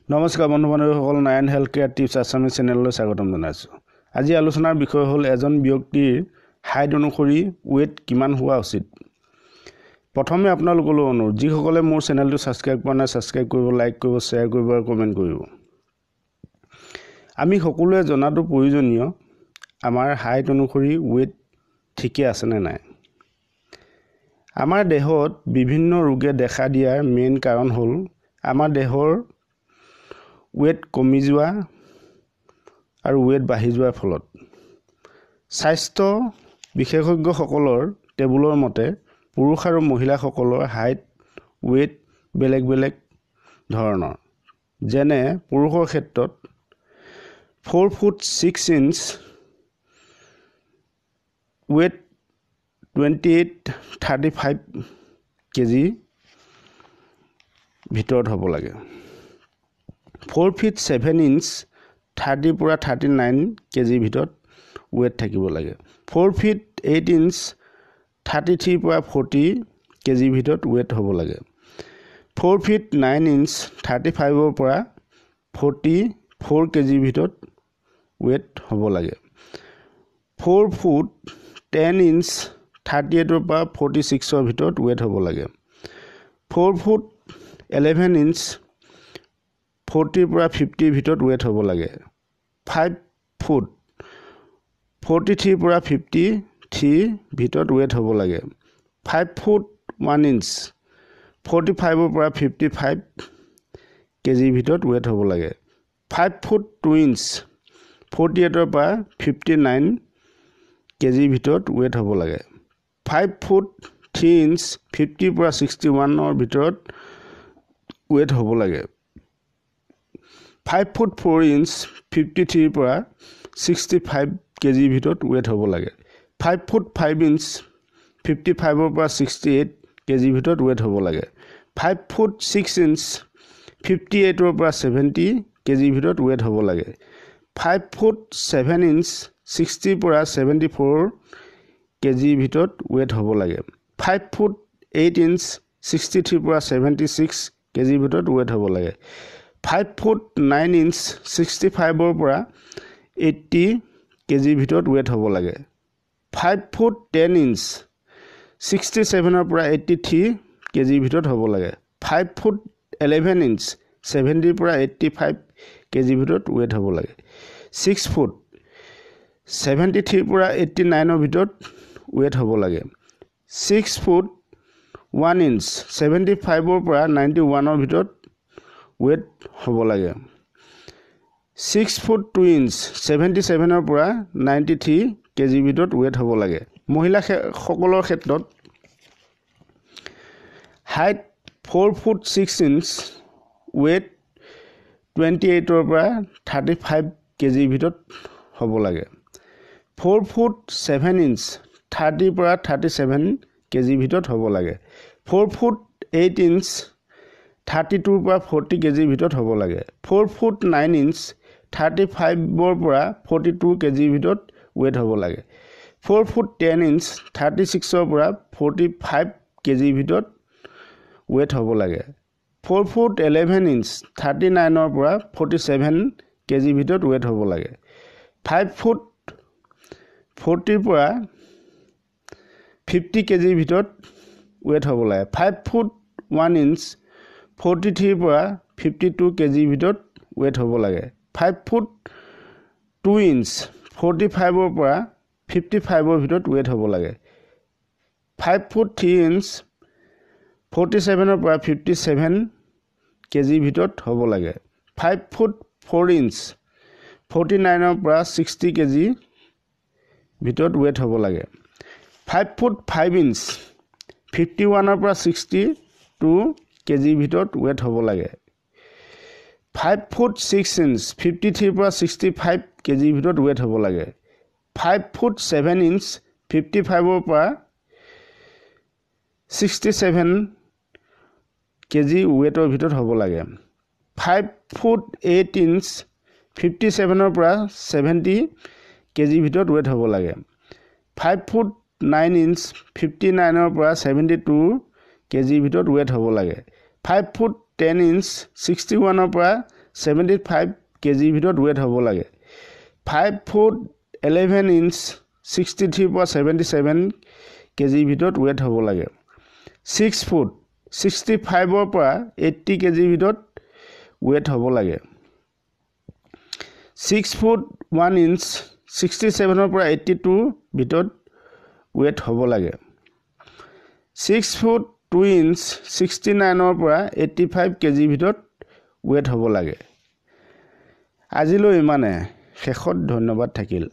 নমস্কাৰ বন্ধু বান্ধৱীসকল, Narayan health care tips আছামী চেনেললৈ স্বাগতম জনাইছোঁ। আজি আলোচনাৰ বিষয় হ'ল এজন ব্যক্তিৰ হাইট অনুসৰি ৱেইট কিমান হোৱা উচিত। প্ৰথমে আপোনালোকলৈ অনুৰোধ, যিসকলে মোৰ চেনেলটো ছাবস্ক্ৰাইব কৰা নাই ছাবস্ক্ৰাইব কৰিব, লাইক কৰিব, শ্বেয়াৰ কৰিব আৰু কমেণ্ট কৰিব। আমি সকলোৱে জনাটো প্ৰয়োজনীয় আমাৰ হাইট অনুসৰি ৱেইট ঠিকে আছেনে নাই। আমাৰ দেহত বিভিন্ন ৰোগে দেখা দিয়াৰ মেইন কাৰণ হ'ল আমাৰ দেহৰ ৱেইট কমি যোৱা আৰু ৱেইট বাঢ়ি যোৱাৰ ফলত। স্বাস্থ্য বিশেষজ্ঞসকলৰ টেবুলৰ মতে পুৰুষ আৰু মহিলাসকলৰ হাইট ৱেইট বেলেগ বেলেগ ধৰণৰ। যেনে পুৰুষৰ ক্ষেত্ৰত 4 ফুট 6 ইঞ্চ, ৱেইট 28-35 কেজি ভিতৰত হ'ব লাগে। 4 ফিট 7 ইঞ্চ, 30 পৰা 39 কেজিৰ ভিতৰত ৱেইট থাকিব লাগে। 4 ফিট 8 ইঞ্চ, 33 পৰা 40 কেজিৰ ভিতৰত ৱেইট হ'ব লাগে। 4 ফিট 9 ইঞ্চ, 35ৰ পৰা 44 কেজিৰ ভিতৰত ৱেইট হ'ব লাগে। 4 ফুট 10 ইঞ্চ, 38ৰ পৰা 46ৰ ভিতৰত ৱেইট হ'ব লাগে। 4 ফুট 11 ইঞ্চ, 40ৰ পৰা 50ৰ ভিতৰত ৱেইট হ'ব লাগে। 5 ফুট 43ৰ পৰা 53 ভিতৰত ৱেইট হ'ব লাগে। 5 ফুট 1 ইঞ্চ, 45ৰ পৰা 55 কেজিৰ ভিতৰত ৱেইট হ'ব লাগে। 5 ফুট 2 ইঞ্চ, 48ৰ পৰা 59 কেজিৰ ভিতৰত ৱেইট হ'ব লাগে। 5 ফুট 3 ইঞ্চ, 50ৰ পৰা 61ৰ ভিতৰত ৱেইট হ'ব লাগে। 5 ফুট 4 ইঞ্চ, 53ৰ পৰা 65 কেজিৰ ভিতৰত ৱেইট হ'ব লাগে। 5 ফুট 5 ইঞ্চ, 55ৰ পৰা 68 কেজিৰ ভিতৰত ৱেইট হ'ব লাগে। 5 ফুট 6 ইঞ্চ, 58ৰ পৰা 70 কেজিৰ ভিতৰত ৱেইট হ'ব লাগে। 5 ফুট 7 ইঞ্চ, 60ৰ পৰা 74 কেজিৰ ভিতৰত ৱেইট হ'ব লাগে। 5 ফুট 8 ইঞ্চ, 63ৰ পৰা 76 কেজিৰ ভিতৰত ৱেইট হ'ব লাগে। 5 ফুট 9 ইঞ্চ, 65ৰ পৰা 80 কেজিৰ ভিতৰত ৱেইট হ'ব লাগে। 5 ফুট 10 ইঞ্চ, 67ৰ পৰা 83 কেজিৰ ভিতৰত হ'ব লাগে। 5 ফুট 11 ইঞ্চ, 70ৰ পৰা 85 কেজিৰ ভিতৰত ৱেইট হ'ব লাগে। 6 ফুট 73ৰ পৰা 89ৰ ভিতৰত ৱেইট হ'ব লাগে। 6 ফুট 1 ইঞ্চ, 75ৰ পৰা 91ৰ ভিতৰত ৱেইট হ'ব লাগে। 6 ফুট 2 ইঞ্চ, 77ৰ পৰা 93 কেজিৰ ভিতৰত ৱেইট হ'ব লাগে। মহিলাসকলৰ ক্ষেত্ৰত হাইট 4 ফুট 6 ইঞ্চ, ৱেইট 28ৰ পৰা 35 কেজিৰ ভিতৰত হ'ব লাগে। 4 ফুট 7 ইঞ্চ, 30ৰ পৰা 37 কেজিৰ ভিতৰত হ'ব লাগে। 4 ফুট 8 ইঞ্চ, 32ৰ পৰা 40 কেজিৰ ভিতৰত হ'ব লাগে। 4 ফুট 9 ইঞ্চ, 35ৰ পৰা 42 কেজিৰ ভিতৰত ৱেইট হ'ব লাগে। 4 ফুট 10 ইঞ্চ, 36ৰ পৰা 45 কেজিৰ ভিতৰত ৱেইট হ'ব লাগে। 4 ফুট 11 ইঞ্চ, 39ৰ পৰা 47 কেজিৰ ভিতৰত ৱেইট হ'ব লাগে। 5 ফুট 40ৰ পৰা 50 কেজিৰ ভিতৰত ৱেইট হ'ব লাগে। 5 ফুট 1 ইঞ্চ, 43ৰ পৰা 52 কেজিৰ ভিতৰত ৱেইট হ'ব লাগে। 5 ফুট 2 ইঞ্চ, 45ৰ পৰা 55ৰ ভিতৰত ৱেইট হ'ব লাগে। 5 ফুট 3 ইঞ্চ, 47ৰ পৰা 57 কেজিৰ ভিতৰত হ'ব লাগে। 5 ফুট 4 ইঞ্চ, 49ৰ পৰা 60 কেজি ভিতৰত ৱেইট হ'ব লাগে। 5 ফুট 5 ইঞ্চ, 51ৰ পৰা 62 কেজিৰ ভিতৰত ৱেইট হ'ব লাগে। 5 ফুট 6 ইঞ্চ, 53ৰ পৰা 65 কেজিৰ ভিতৰত ৱেইট হ'ব লাগে। 5 ফুট 7 ইঞ্চ, 55ৰ পৰা 67 কেজি ৱেইটৰ ভিতৰত হ'ব লাগে। 5 ফুট 8 ইঞ্চ, 57ৰ পৰা 70 কেজিৰ ভিতৰত ৱেইট হ'ব লাগে। 5 ফুট 9 ইঞ্চ, 59ৰ পৰা 72 কেজিৰ ভিতৰত ৱেইট হ'ব লাগে। 5 ফুট 10 ইঞ্চ, 61ৰ পৰা 75 কেজিৰ ভিতৰত ৱেট হ'ব লাগে। 5 ফুট 11 ইঞ্চ 63ৰ পৰা 77 কেজিৰ ভিতৰত ৱেট হ'ব লাগে। 6 ফুট 65ৰ পৰা 80 কেজিৰ ভিতৰত ৱেট হ'ব লাগে। 6 ফুট 1 ইঞ্চ 67ৰ পৰা 82ৰ ভিতৰত ৱেট হ'ব লাগে। 6 ফুট 2 ইঞ্চ 69ৰ পৰা 85 কেজিৰ ভিতৰত ৱেট হ'ব লাগে। আজিলৈ ইমানে, শেষত ধন্যবাদ থাকিল।